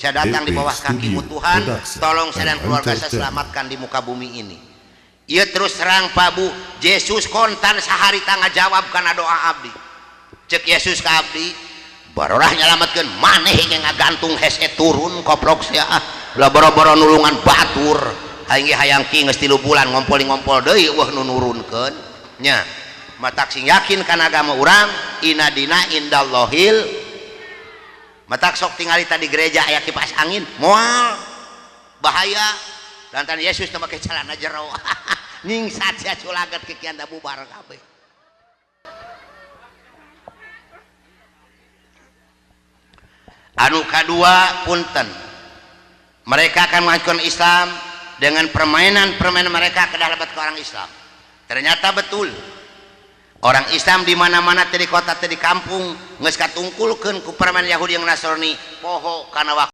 Saya datang di DP bawah kakimu Studio Tuhan, Production tolong saya dan and keluarga saya Entertainment. selamatkan di muka bumi ini. Ieu terus terang Pak Bu, Yesus kontan sahari tangga jawab karena doa abdi. Cek Yesus ke abdi, barolah nyelamatkeun maneh yang ngagantung hese turun koplok sia ah. Lah boro-boro nulungan batur. Aing ge hayang ki geus 3 bulan ngompol-ngompol deui eueuh nu nurunkeun. Nya, matak sing yakin kana agama urang, inna dina indallahil. Matak sok tingali tadi gereja aya kipas angin, moal bahaya. Lantaran Yesus teu make celana jero. Nyingsat sia culaget kikian da bubar kabeh. Anu kadua punten, mereka akan menghancurkan Islam dengan permainan-permainan mereka ke dalam ke orang Islam. Ternyata betul, orang Islam di mana-mana, teu di kota teu di kampung, geus katungkulkeun ku permainan Yahudi yang Nasrani, poho kana waktu.